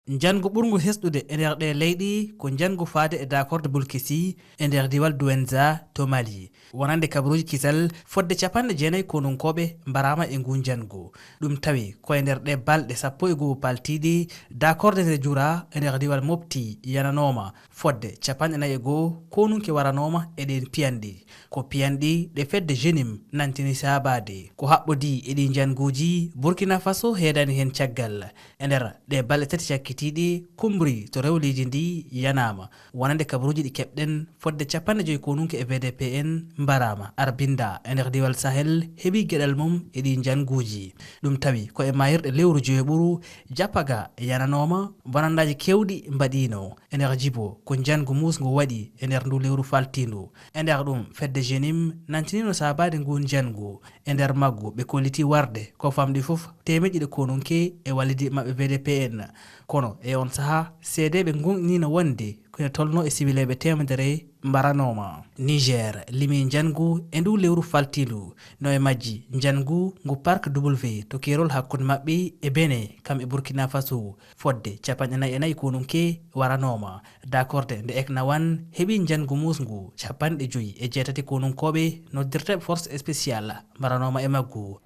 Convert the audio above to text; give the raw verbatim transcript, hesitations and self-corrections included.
Njanngu ɓurngu hesɗude e nder ɗee leyɗe ko njanngu faade e dakorde Bulkisi e nder diiwal Douentza to Mali. Wonande kabaruuji kisal, fodde capanɗe jeenayi konunkooɓe mbaraama e nguu njanngu. Ɗum tawi ko e nder ɗee balɗe sappo e goo paltiiɗe, dakorde nde Jura e nder diiwal Mopti yananooma. Fodde capanɗe nayi e goo konunke waranooma e ɗeen piyanɗe. Ko piyanɗe ɗe fedde jenim nantini saabaade. Ko haɓɓodii e ɗii njannguuji, Burkina Faso heedaani heen caggal. E nder ɗee balɗe tati cakkitiiɗe, kumbri to rewleeji ndi yanaama. Wonande kabaruuji ɗi keɓɗen, fodde capanɗe joyi konunke e V D P N mbaraama. Arbinda e nder diiwal Sahel heɓii geɗal mum e ɗii njannguuji. Ɗum tawi ko e maayirɗe lewru joyoɓuru, Japaga yananooma, bonandaaji keewɗi mbaɗiino. E nder jibo, ko njanngu muusngu waɗi e nder ndu lewru faltiindu. E nder ɗum, fedde jenim nantiniino saabaade nguun njanngu. E nder maggu, ɓe kollitii warde ko famɗi fof teemeɗɗe ɗiɗi konunke e wallidiiɓe maɓɓe V D P N. Kono e oon sahaa, seedeeɓe ngoongɗiniino wonde ko ina tolnoo e siwileeɓe teemedere mbaranooma. Niger limii njanngu e ndu lewru faltiindu. No e majji, njanngu ngu Parc W to keerol hakkunde maɓɓe e Benin, kam e Burkina Faso. Fodde capanɗe nayi e nayi konunke waranooma. Dakorde nde Eknawan heɓii njanngu muusngu, capanɗe joyi e jeetati konunkooɓe noddirteeɓe force spéciale mbaranooma e maggu.